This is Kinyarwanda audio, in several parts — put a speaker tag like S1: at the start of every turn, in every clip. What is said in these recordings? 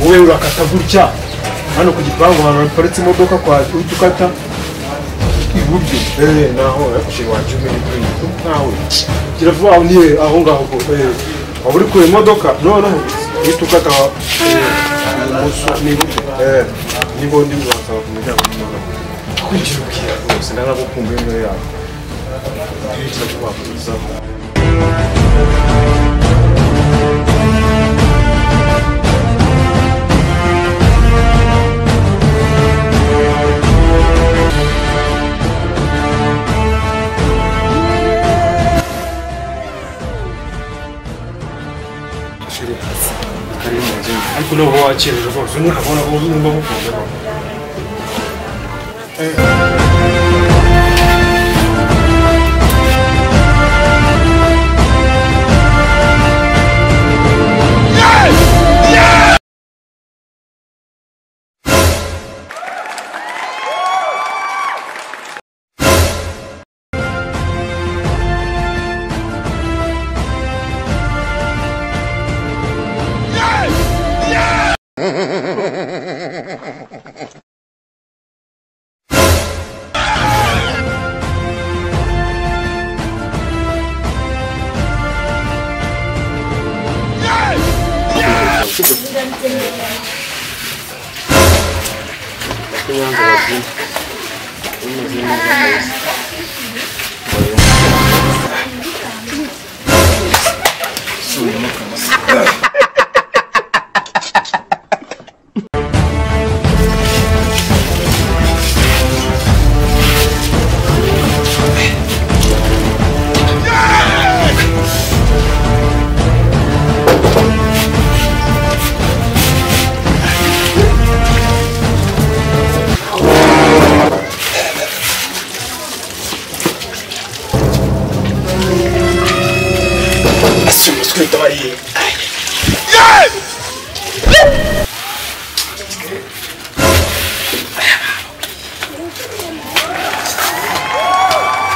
S1: Wowe urakata gutya hano ku gipangu ahantu haparitse imodoka kwa uhita ukata iburyo. Naho yakushe wanje umenye kuri nkawe. Gira vuba aho niye aho ngaho ko. Waba uri kure imodoka noneho uhita ukata ibumoso n'iburyo. Nibo ndi wasaba ku muryango w'imodoka. Kwinjira ukira rwose ndanagukumbuye niyo yawe. Gira vuba kuzaho. Ariko nubwo wakereje rwose nurabona ko numva ngukunze koko.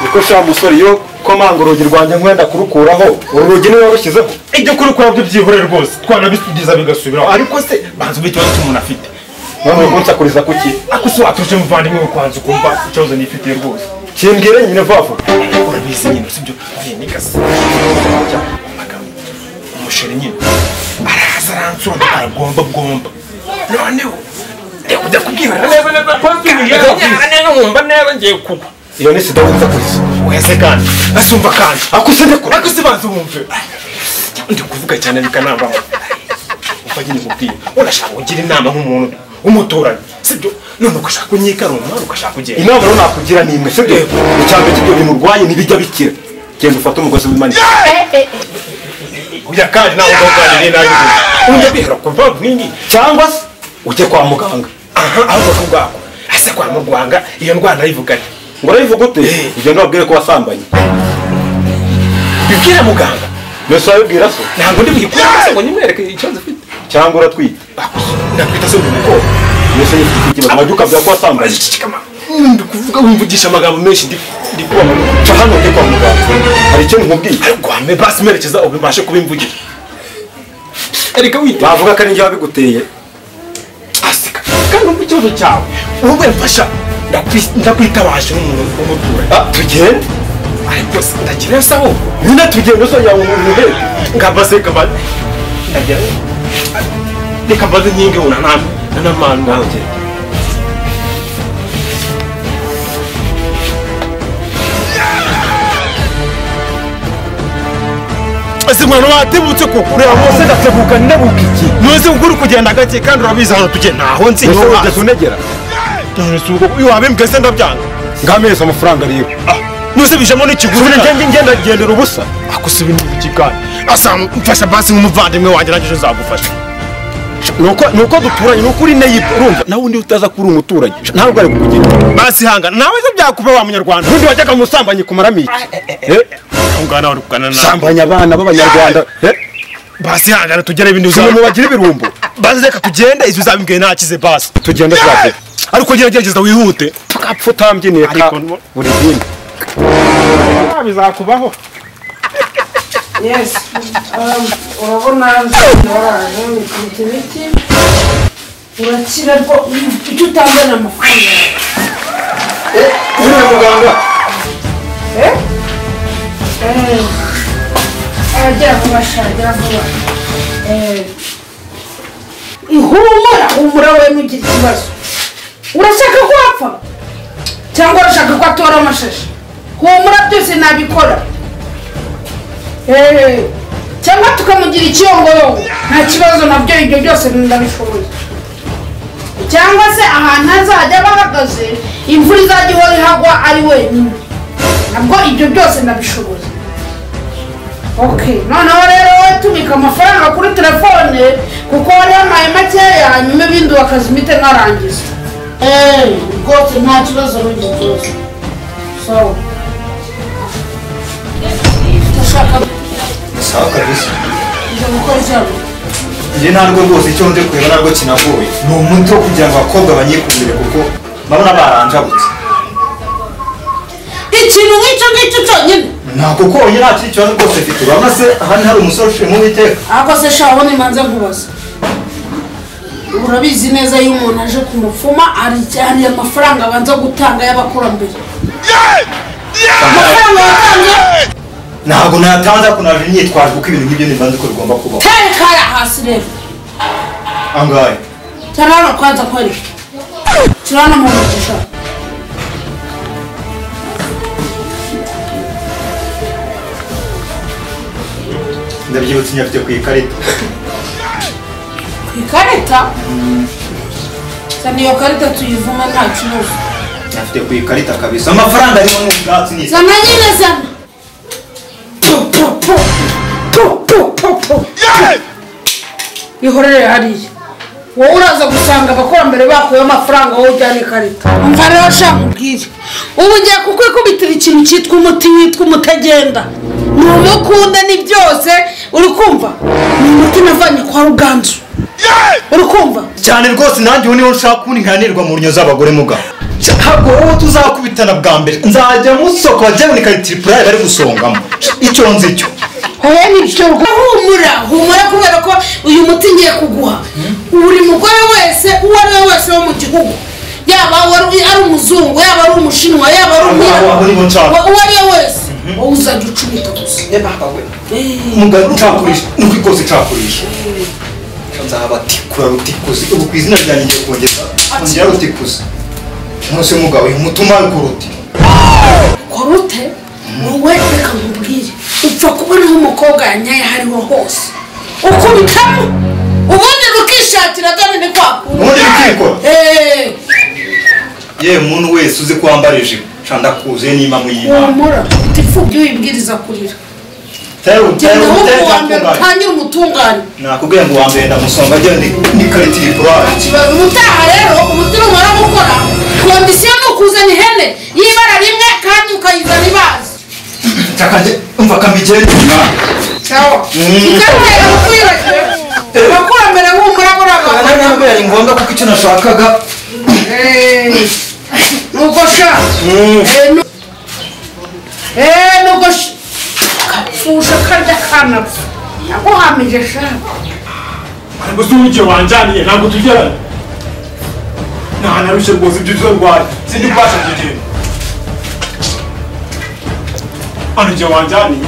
S2: Niko sha musore iyo komanga urugi rwanjye nkwenda kurukuraho uru rugi niwe warushyizeho.
S1: Ibyo kurukura byo byihorere rwose twanabisubiza bigasubiraho. Ariko se banza ube ikibazo cy'umuntu afite.
S2: None kunsakuriza kuki?
S1: Ako se watuje muvandimwe kwanza ukumva ikibazo nifitiye rwose.
S2: Kimbwire nyine vuba vuba.
S1: Urabizi nyine sibyo nigase. Umusheri nyine araza aransura aragomba bwomba. Noneho ndikujya kubwira neza neza neza nkumva neza ngiye kugwa.
S2: Iyo ni sida wumva-kuriza.
S1: Wese kandi asumva kandi
S2: akuse ndekura
S1: akuse banza wumve. Ndi kuvuga cyane bikanambamo. Umva nyine mubwiye urashaka kugira inama nk'umuntu w'umuturanyi sibyo? None ugashaka kunyikaruma ugashaka kugenda.
S2: Inama rero nakugira ni imwe sibyo? Icyambere cy'ibyo bintu urwaye ntibijya bikira. Genda ufate umugozi w'imanike.
S1: Oya kandi nawe uganiriye nabi. Ujya bihera ku mpamvu nk'ingi
S2: cyangwa se ujye kwa muganga.
S1: Aha ahubwo ko ngako. Ase kwa muganga iyo ndwara ndayivugane.
S2: Ngo urayivuga ute? Ugenda wabwire ko wasambanye.
S1: Bibwira muganga.
S2: Mbese wabibwira so?
S1: Ntabwo ndi buyikure ngo nyimwereke ikibazo ufite.
S2: Cyangwa uratwite.
S1: Natwita se ndi umukobwa.
S2: Mbese ufite ikibazo wajya ukabwira ko wasambanye.
S1: Ndi kuvuga wumvugisha amagambo menshi ndi kubona.
S2: Ca hano ujye kwa muganga. Hari icyo nkubwiye.
S1: Ariko wame basi merekeza ubibashe kubimvugira. Erega wite.
S2: Bavuga ko ari njye wabiguteye.
S1: Aseka. Kandi umva ikibazo cyawe. Wowe mfasha. Ndakwitabaje nk'umuntu w'umuturanyi.
S2: Tugende.
S1: Ariko ndagira se ahubwo.
S2: Nyine tugende so yawe umuntu uhetse.
S1: Ngamba se kaba ndagira. Reka mbaze nkingi una namana
S2: nawe ugende.
S1: Ese mwana watebutse koko
S2: ureba bose ndatebuka ndebuka iki?
S1: None uri kugenda gake kandi urabizi hano tugenda aho nzi.
S2: Ese ugeze unegera?
S1: Iyo wabimbwiye se ndabyanga.
S2: Ngameza amafaranga rero.
S1: Nose bijamo n'ikiguzi.
S2: Nge ngenda gendera ubusa.
S1: Ako si ibintu bikigana. Asa mfasha basi nk'umuvandimwe wanjye nanjye nzagufasha.
S2: Nuko duturanye nuko uri neighbor urumva nawe undi utaza kuri umuturanyi ntabwo ari kukugira.
S1: Basi hanga nawe se byakuba wa munyarwanda.
S2: Undi wajyaga musambanye kumaramo iki?
S1: Ungana uri kugana nawe.
S2: Sambanya abana b'abanyarwanda.
S1: Basi hangana tugere ibintu
S2: uzaba. Umuntu bagira ibirumbo.
S1: Basi reka tugende izo uzabimbwiye ntakize basi.
S2: Tugende twaze.
S1: Ariko gerageza wihute.
S2: Tukapfa utambyiniye ka buri dini.
S1: Bizakubaho.
S3: Yes. Urabona waraje wikubita imiti urakira rwo icyo utanga ni amafaranga.
S1: Uri muganga?
S3: Agera vuba sha, agera vuba. Ihumura, humura wowe ntugire ikibazo. Urashaka ko wapfa? Cyangwa urashaka ko atora amashashi? Humura byose nabikora. Cyangwa tukamugira ikiyongoyongo, nta kibazo nabyo ibyo byose ndabishoboye. Cyangwa se ahantu azajya bahagaze imvura izajya ihora ihagwa ari wenyine, nabwo ibyo byose ndabishoboye. Okay, noneho rero wowe tubika amafaranga kuri telefone kuko wari wampaye makeya, hanyuma ibindi wakazimite nkarangiza. Rwose nta kibazo n'ugira ikibazo. Sawa. Ndashaka
S1: Sawa kabisa.
S3: Ujya gukora icyago.
S1: Njye ntabwo rwose icyo nje kureba ntabwo kinagoye. Ni umuti wo kugira ngo abakobwa banyikundire kuko babona baranjabutse.
S3: Ikintu nk'icyo ngicyo cyonyine.
S1: Ntabwo konyine nta kindi kibazo rwose mfite. Urabona se ahandi hari umusore ushima Uwiteka.
S3: Ariko se sha ubona imanza nkubaza. Urabizi neza iyo umuntu aje kumupfuma hari amafaranga abanza gutanga y'abakurambere. Amafaranga yatanze
S1: ntabwo natanze ariko naje nyitwaje kuko ibintu nk'ibyo ntibanze ko bigomba kubaho.
S3: Tereka hasi rero.
S1: Angahe?
S3: Tarara kwanza kweli. Turana mu ntoki sha.
S1: Ndabyibutse nyafite ku ikarita.
S3: Ku ikarita? Zana iyo karita tuyivume nta kibazo.
S1: Nyafite ku ikarita kabisa. Amafaranga arimo n'ubwatsi ni.
S3: Zana nyine zana. Ihorere hariya. Wowe uraza gusanga abakurambere bakuyeho amafaranga wowe ujyana ikarita. Umva rero sha nkubwire. Ubu ngiye kukwikubitira ikintu cyitwa umuti witwa umutagenda. Ni umukunde ni byose uri kumva? Ni umuti navanye kwa Ruganzu. Uri kumva?
S1: Cyane rwose nanjye ubu niho nshaka kundi nkanirwa mu runyo z'abagore muga. Ntabwo wowe tuzakubitana bwa mbere. Nzajya musoko bajya ni karitiripurayi bari gusongamo. Icyo nzi cyo.
S3: Hoya nibyo humura, humura kubera ko uyu muti ngiye kuguha. Buri mugore wese uwo ari we wese wo mu gihugu, yaba ari umuzungu, yaba ari umushinwa, yaba ari umwirabura, uwo ari we wese, wowe uzajya ucumita gusa.
S1: Mugabo ncakurisha, nuko ikoze ncakurisha. Nzabatikura rutikuzi, ubu ku izina ryanjye ngiye kongeza kongera rutikuzi. Nonese mugabo uyu mutuma ruti.
S3: Korute? Wowe reka nkubwire, upfa kubona aho umukobwa yanyaye hariho hose ukubitamo ubundi rukishakira dore ni kwa kundi.
S1: Ubundi rukikora. Ye muntu wese uzi kwambara ijipo sha ndakuze nimba muyimana.
S3: Humura, utifubye uyibwiriza kurira. Tangire umutungane.
S1: Nakubwiye ngo uwa mbere ndamusonga ajya ni karitiripurayi.
S3: Ikibazo ubutaha rero umuti numara gukora kondisiyo ni ukuzana ihene y'ibara rimwe kandi ukayizana ibaze.
S1: Chakanje umva kambigenze mwana.
S3: Sawa. Ikatera ukwiragiwe. Abakurambere humura buraga.
S1: Ntabwo yari ngombwa kuko icyo nashakaga.
S3: Nuko sha. Nuko sha. Kapfusha karya kanapfa. Naguhamije sha.
S1: Ariko si ugiye wanjaniye ntabwo tugerana. Nta narushye rwose ibyo tuzarwara. Sindi kubasha kugenda. Hano igihe wanjaniye.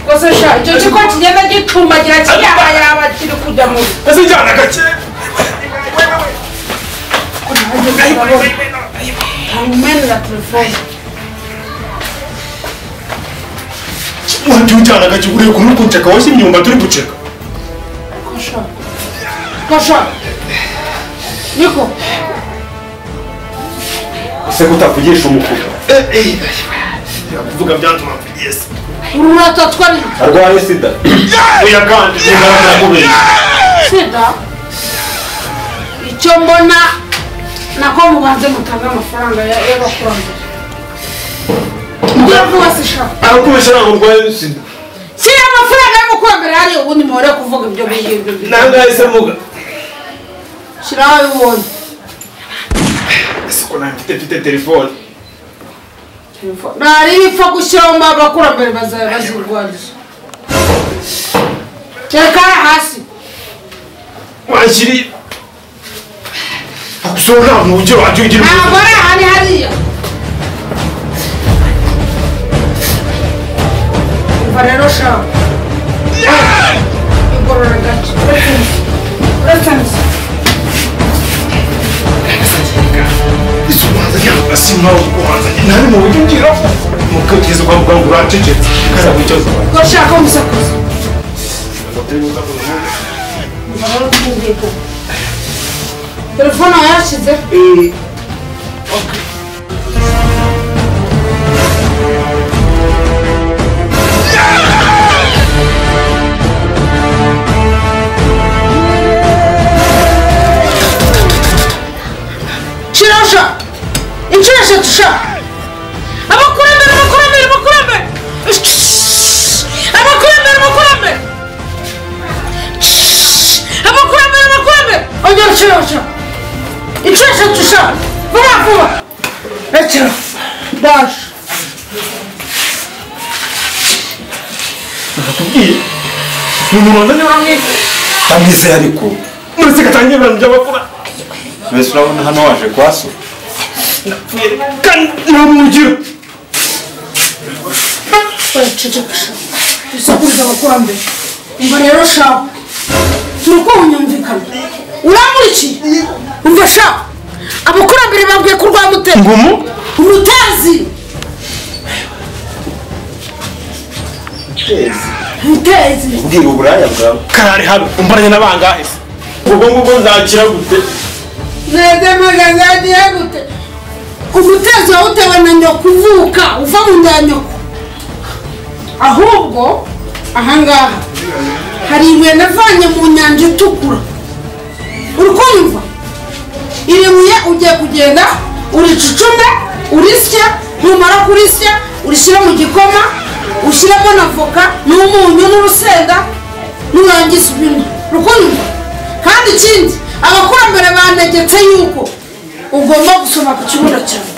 S3: Rwose sha icyo kigo kigenda gicumbagira kiyabayaba kiri kujya mu.
S1: Ese njyana gake.
S3: Ntamumenera telefone.
S1: Wajya ujyana gake uriye ukuntu uri kunsheka woshye imyumbati uri guceka.
S3: Kosha. Kosha. Niko.
S1: Ese kutavugisha umukuru. Kuvuga byantuma mvugise.
S3: Uratatwa ni.
S1: Arwaye sida. Oya kandi ngaragara kubeshya.
S3: Sida. Icyo mbona nako mubanze mutange amafaranga y'abakurambere. Ndavuga se sha.
S1: Arakubesha ntabwo ndwaye sida.
S3: Shyira amafaranga y'abakurambere hariya ubundi muhore kuvuga ibyo ngibyo.
S1: Nangahe se muga?
S3: Shyiraho ayo ubonye.
S1: Ese ko nta mfite telefone.
S3: Nari bipfa gushyiraho abakurambere bazirwariza. Reka hasi.
S1: Washyiri akusora ntugira wajya ugira.
S3: Ntabwo ari aha ni hariya. Umva rero sha. Igorora gato. Uretse.
S1: Nari mu buryo ngira mukageza kwa muganga uracecetse kaza gucyoza.
S3: Urashaka umusakuza. Telefone yashize. Okay. Chirasha. Inshuro eshatu sha. Abakurambere abakurambere abakurambere. Abakurambere abakurambere. Abakurambere abakurambere. Ongera chirasha. Inshuro eshatu sha. Vuba vuba. Rekera. Dash.
S1: Nakubwiye. Ni umuntu wazanye uramwite. Tamwizeye ariko. Muretse gatangiye ibintu by'abakura.
S2: Mbese urabona hano waje kwa so?
S1: Kandi ntamugiro.
S3: Isakuriza abakurambere. Umva rero sha. Turi ko unyumvikana. Uramurikiye. Umva sha. Abakurambere babwiye ko urwamutera.
S1: Ngumu?
S3: Umutezi. Umutezi.
S2: Ubwira uburaya bwawe.
S1: Karari hano umbaranye n'abangahe se? Ubwo ngubwo nzakira gute?
S3: Neze gute? Umutezi wawutewe na nyoko uvuka uva mu nda ya nyoko. Ahubwo ahangaha hari ibuye navanye mu nyanja itukura. Uri kumva? Iri buye ugiye kugenda uricucume urisya, numara kurisya urishyira mu gikoma, ushyiramo na voka n'umunyu n'urusenda, nurangiza ubinywe. Uri kumva? Kandi ikindi abakurambere bantegetse yuko ugomba gusoma ku kibuno cyawe.